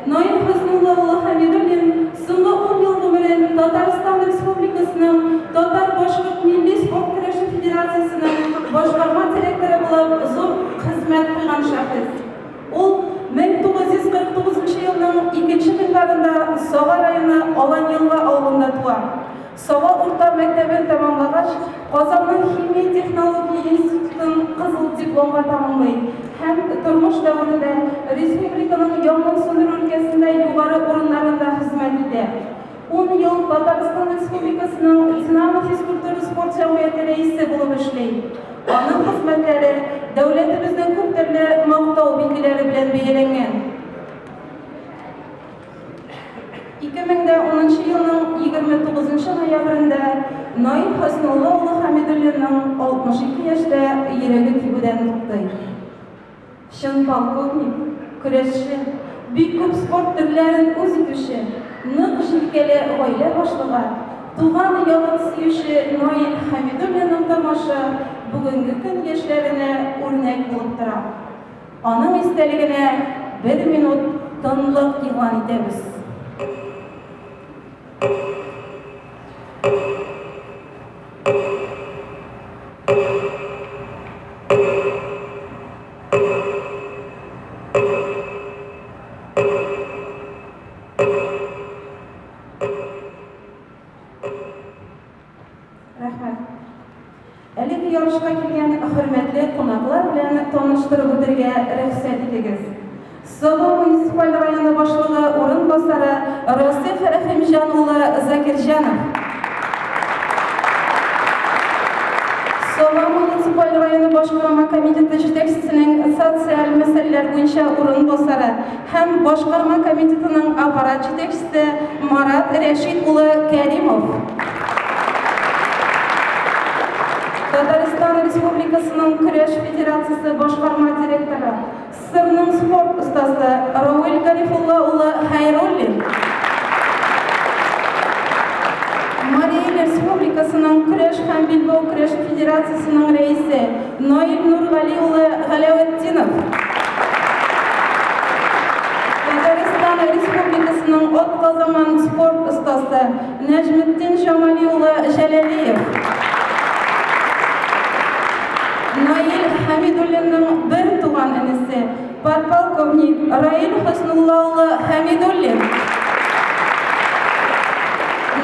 Наил Хөснулла улы Хәмидуллин соңгы ун ел гомерен Татарстан Республикасының Татар-башкорт милли спорт көрәше федерациясенең башкарма директоры булып зур хезмәт куйган шәхес. Ул 1949 нчы елның икенче гыйнварында Саба районы Алан-Елга авылында туа. Саба урта мәктәбен тәмамлагач, Казанның химия-технология институтын кызыл дипломга тәмамлый һәм тормыш дәверендә республиканың янгын сүндерү өлкәсендә югары урыннарында хезмәт итә. Ун ел Татарстан Республикасының Динамо физкультура-спорт җәмгыяте рәисе булып эшли. Аның хезмәтләре дәүләтебезнең күптөрле мактау билгеләре белән бәяләнгән. 2010 нчы елның 29 ноябрендә Наил Хөснулла улы Хәмидуллинның 62 яшьтә йөрәге тибүдән туктый. Чын полковник, көрәшче, бик күп спорт төрләрен үз итүче, нык җилкәле гаилә башлыгы, туган ягын сөюче Наил Хәмидуллинның тормышы бүгенге көн яшьләренә үрнәк булып тора. Аның истәлегенә бер минут тынлык игълан итәбез. Рәхмәт. Әлеге ярышка килгән хөрмәтле кунаклар белән таныштырып үтергә рөхсәт итегез. Саба муниципаль районы башлыгы урынбасары Расих Рәхимҗан улы Закирҗанов. Саба муниципаль районы башкарма комитеты җитәкчесенең социаль мәсьәләләр буенча урынбасары һәм башкарма комитетының аппарат җитәкчесе Марат Рәшит улы Кәримов. Татарстан Республикасының Көрәш федерациясе башкарма директоры, СССРның спорт остасы Рауил Гарифулла улы Хәйруллин. Марий Эл Республикасының Көрәш һәм билбау көрәше федерациясенең рәисе Наил Нургали улы Галәветдинов. Татарстан Республикасының атказанган спорт остасы Нәҗметдин Җамали улы Җәләлиев. Наил Хәмидуллинның бер туган энесе, подполковник Раил Хөснулла улы Хәмидуллин.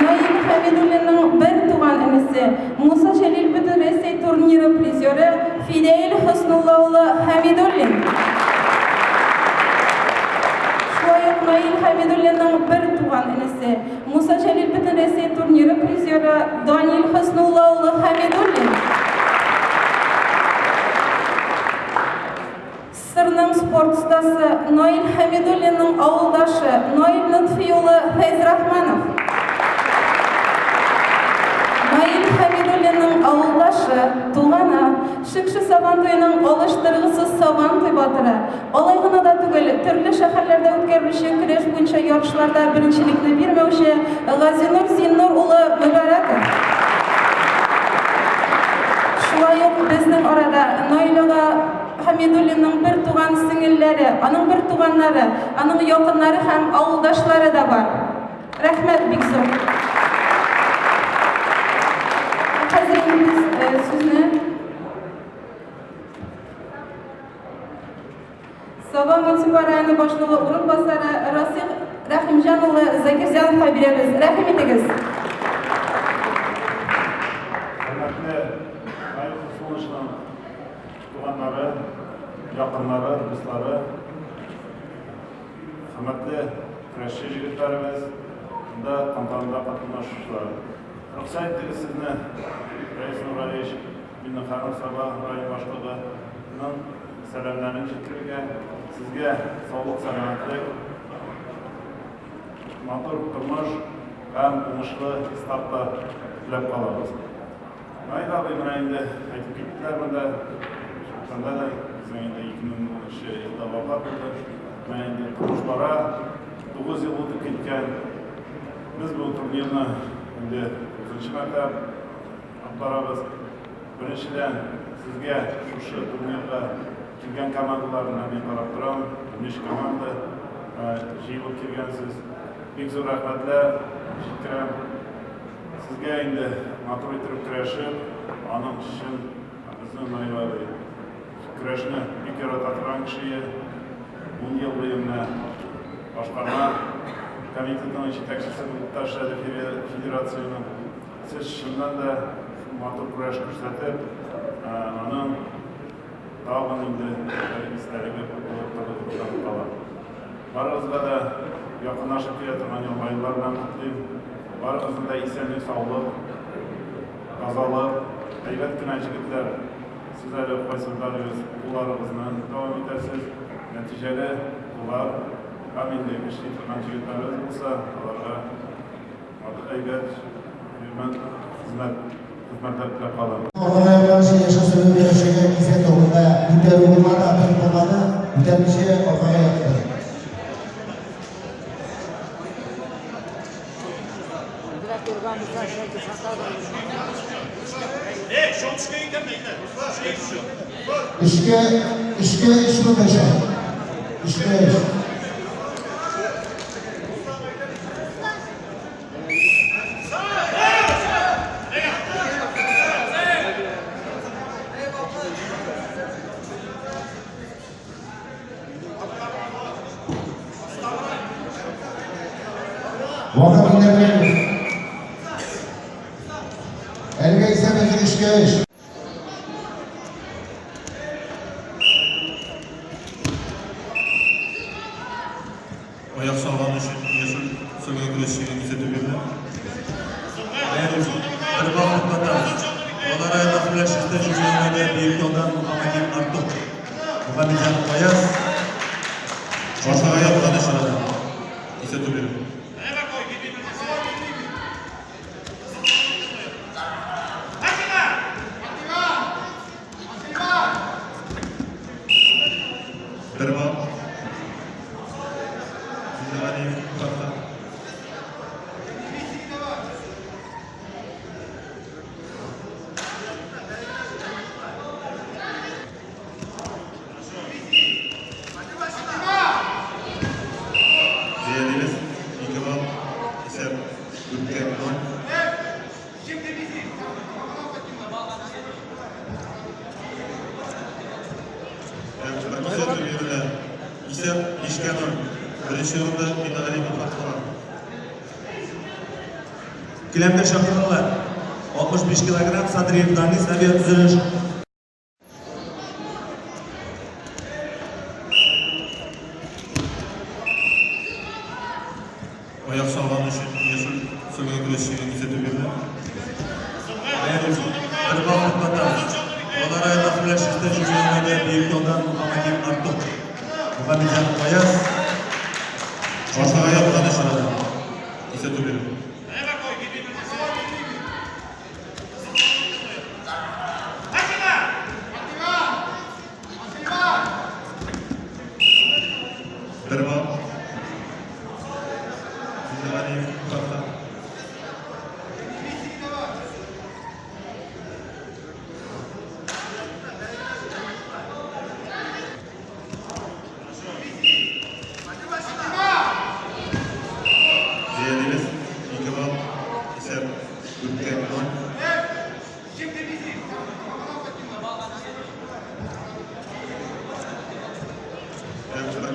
Наил Хәмидуллинның бер туган энесе, Муса Җәлил Бөтенрәсәй турниры призеры Фидәил Хөснулла улы Хәмидуллин. Шулай ук Наил Хәмидуллинның бер туган энесе, Муса Җәлил Бөтенрәсәй турниры призеры Данил Хөснулла улы Хәмидуллин. СССРның спорт остасы Наил Хәмидуллинның авылдашы Наил Нотфи улы Фәйзрахманов. Наил Хәмидуллинның авылдашы, туганы, Шекше Сабантуеның алыштыргысыз Сабантуй батыры, Алай гына да түгел, төрле шәһәрләрдә үткәрелүче көрәш буенча ярышларда беренчелекне бирмәүче Газинур Зиннур улы Мөбарәков. Шулай ук безнең арада Наил ага Хәмидуллинның бертуган сеңелләре, аның бертуганнары, аның якыннары һәм авылдашлары да бар. Рәхмәт бик зур. Хәзер инде без сүзне Саба муниципаль районы башлыгы урынбасары Расих Рәхимҗан улы Закирзяновка бирәбез. Рәхим итегез. Хөрмәтле Наил Хуснулловичның туганнары, якыннары, дуслары, хөрмәтле көрәшче җегетләребез, монда тантанада катнашучылар. Рөхсәт итегез сезне, Рәис Нургалиевич, Миннеханов Саба район башлыгының сәламнәрен җиткерергә, сезгә саулык-сәламәтлек, матур тормыш һәм уңышлы стартлар теләп калабыз. Наил абый менә инде әйтеп киттеләр монда, шунда да безнең инде 2010 елда вафат булды. Менә инде тормыш бара, 9 ел үтеп киткән. Без бу турнирны инде 9 мәртәбә Алып барабыз. Беренчедән, сезгә шушы турнирга килгән командаларны мин карап торам. 13 команда. җыелып килгәнсез. Бик зур рәхмәтләр җиткерәм. Сезгә инде матур иттереп көрәшеп, аның чын безнең Наил абый көрәшне бик ярата торган кеше. 10 ел буе менә башкарма комитетының җитәкчесе булып та эшләде федерациянең. Сез чыннан да матур көрәш күрсәтеп, аның тагын инде бер истәлеге булып торды дип уйлап калам. Барыгызга да якынлашып килә торган яңа еллар белән котлыйм. Барыгызны да исәнлек, саулык, тазалык, әйбәт кенә җегетләр. Сез әле кайсыларыгыз укуларыгызны дәвам итәсез, нәтиҗәле укулар һәм инде эшли торган җегетләребез булса, аларга әйбәт хезмәт хезмәтләр теләп калам. Аларга каршы яшел сөлге көрәшчегә кисәтү монда күтәрү булмады, атып булмады, күтәрмичә аркага ятты. Өчкә, өчкә өч булды. Өчкә өч. Вакыт инде. Әлегә исәп өчкә өч. Аяк салган өчен яшел сөлге көрәшчегә кисәтү бирелә. Бер балл туктатабыз. Алар районы белән шесте чемпионатында Биектаудан Мухаммадин Артур. Мухаммедҗанов Аяз. Башка яткан өчен кисәтү бирелә. Бер балл. Галиев Фархат. Зиядебез ике балл. Исәп дүрткә ноль. Күрсәтү бирелә. Исәп бишкә ноль. Беренче урында Мингалимов Фатхулла. Келәмгә чакырдылар. 65 килограмм Садриев Данис авиатөзелеш. Аяк салган өчен яшел сөлге көрәшчегә кисәтү бирелә. Бер балл туктатабыз. Алар районы белән шесте чемпионатында Биектаудан Мухаммадин Артур. Мухаммедҗанов Аяз. Башка яткан өчен кисәтү бирелә. Бер балл. Галиев Фархат. Зиядебез ике балл. Исәп дүрткә ноль.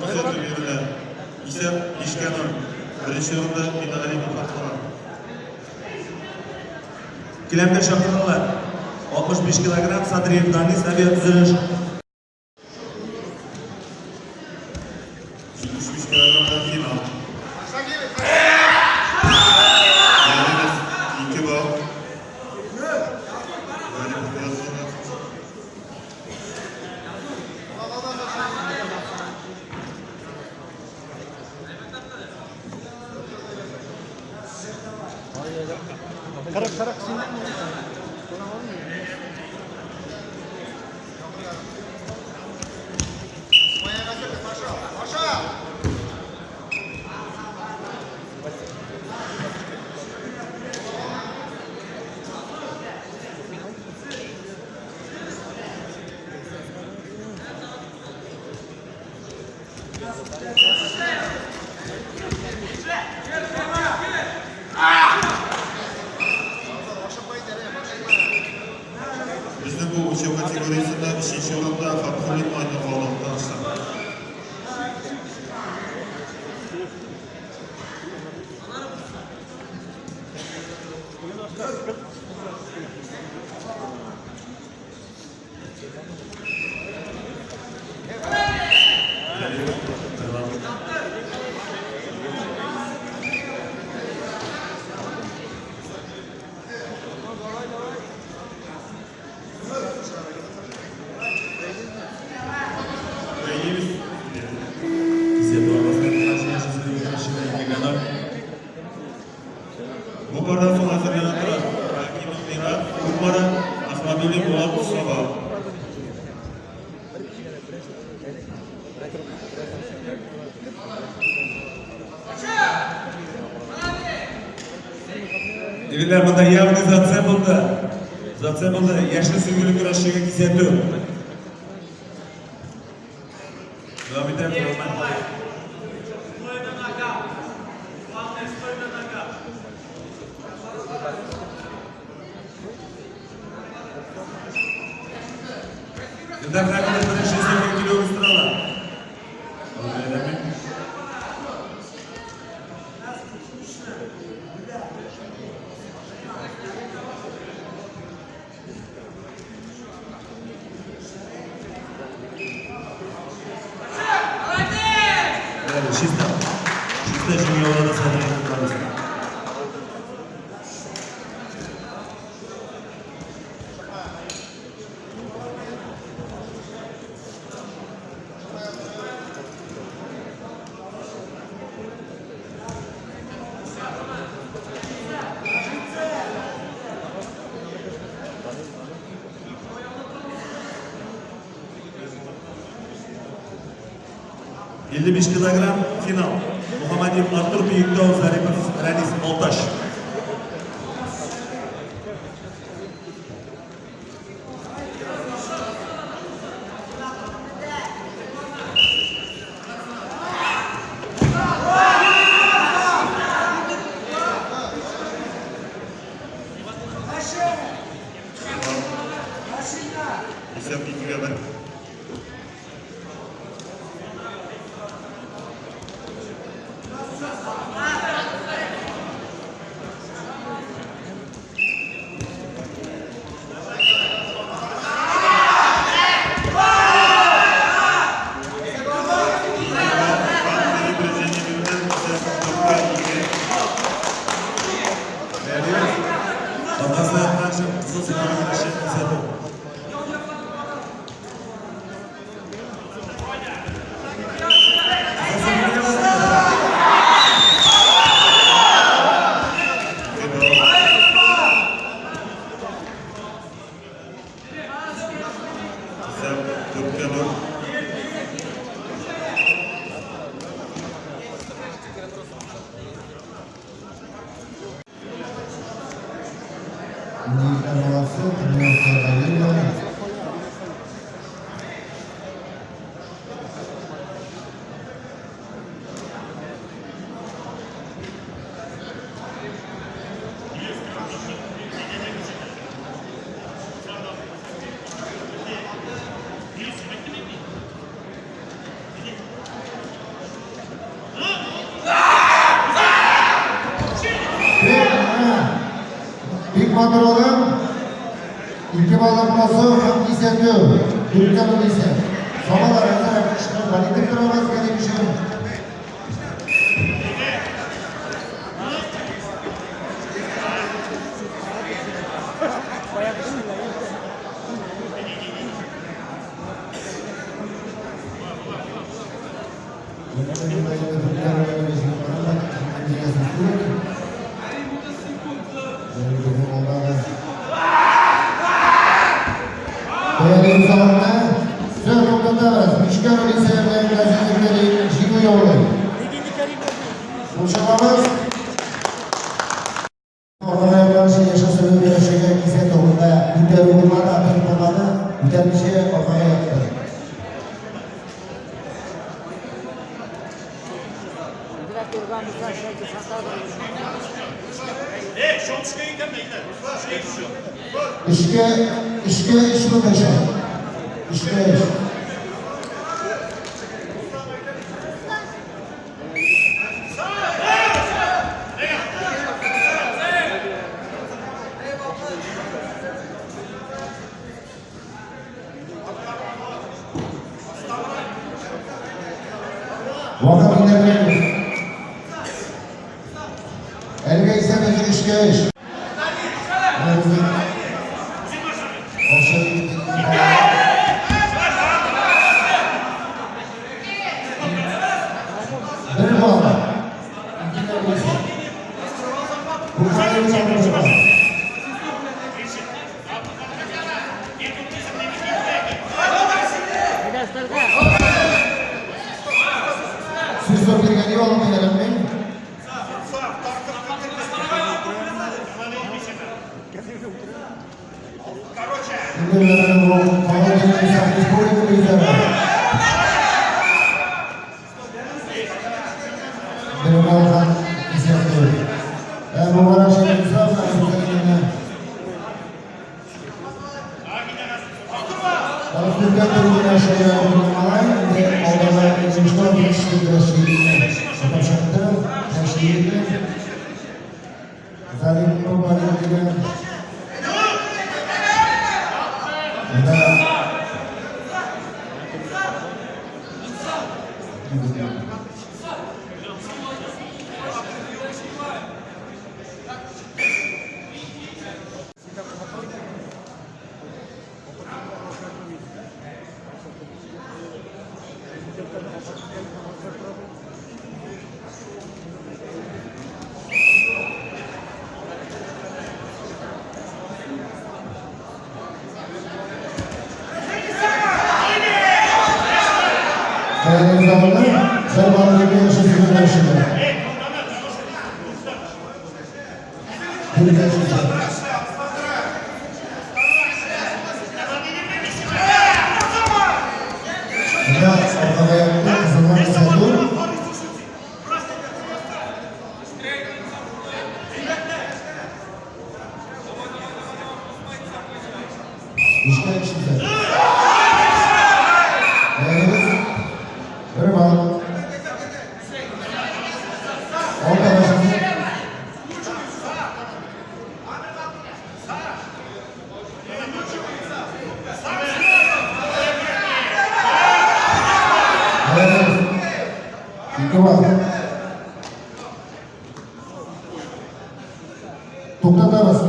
Күрсәтү бирелә. Исәп бишкә ноль. Беренче урында Мингалимов Фатхулла. Келәмгә чакырдылар. 65 килограмм Садриев Данис авиатөзелеш. 75 килограммда финал. Зиядебез ике балл. Галимов Язгынов. Безнең бу үлчәү категориясендә өченче урында Фатхуллин Айнур калды, Татарстан. Кисәтү аркасында Кырачы яшел көрәшчегә 2 ноль. Бу пардан соң әзерләнә тора Хакимов Ринат, Кукмара, Ахмадуллин Булат, Саба. Егетләр, монда явный зацеп булды. Зацеп булды. Яшел сөлгеле көрәшчегә кисәтү. Дәвам итәбез, Роман. Илдар Хәмидов беренче өстәлгә килүегез сорала. Алып Әле чиста. Чиста җиңү яулады Садриев Барыс. 55 килограмм финал. Мухаммадиев Артур Биектау, Зарипов Ранис Балтач. Исәп 2-гә 1. Аркасына яткан кызыл сөлгеле көрәшче кисәтү. Кызыл сөлгелегә басты. Исәп 4-кә 4. Егетләр молодцы, тренировкаларга йөриләр. Бик, менә, бик матур алым. Ике баллы бросок һәм кисәтү. Дүрткә ноль исәп. Сабалар әзерәк кычкырып болеть торабыз Кәрим өчен. Дүрткә ноль исәп. Нәтиҗәсе түгел. Безнең алдагы Бәяләү залында все туктатабыз. Бишкә ноль исәп белән Газизов Кәрим җиңү яулый. Кул чабабыз. Аркага каршы яшел сөлгеле көрәшчегә кисәтү монда күтәрү булмады, атып булмады, күтәрмичә аркага ятты. Өчкә, өчкә өч булачак. Өчкә өч. Вакыт инде. Әлегә исә безнең өчкә өч. Менә безнең Алшар Бер балл. Ике дә. Бу хәлне бар. Сүз сорап биргән юк, алып киләм мин. Инде менә бу Калай Республика призеры. Бер балл кисәтү. Ә бу бара Шәйхисам безнең Türkiye Türkiye şöyle oynamalar ve aldığında sonuçta bir kişi görüştüğünü yapacaktı. Teşkil Zalim Kurbanı Bunda Değerli zamanlar, Zerbanlı gibi yaşasını karşıda. Bir yaşasın. Bunda arkada yaptı, kızıllar kısaldı. İşte işte. Değerli bir bal. Arkadaşım. Evet. İki bal. Туктатабыз.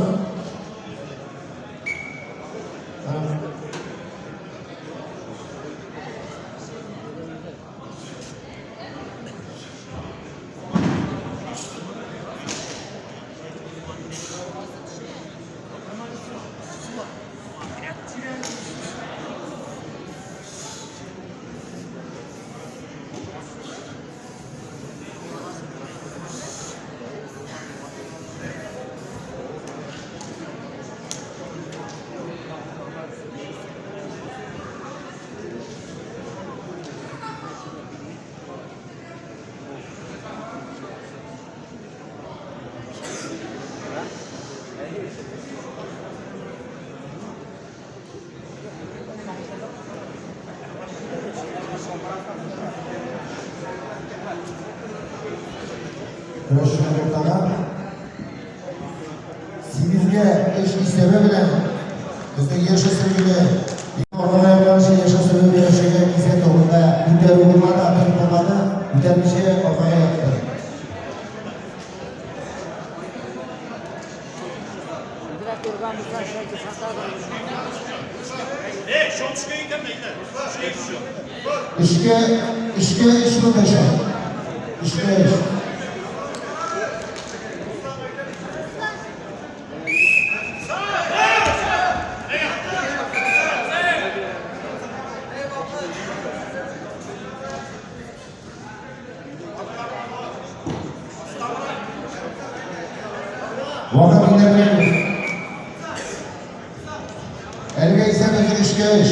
Көрәшчеләр уртага. Сигезгә өч исәбе белән безнең яшь сөргеле Аркага каршы яшь сөргеле көрәшчегә кисәтү монда күтәрү булмады, атып булмады, күтәрмичә аркага ятты. Өчкә, өчкә өч булачак. Өчкә өч. Вакыт инде. Әлегә исә безнең өчкә өч.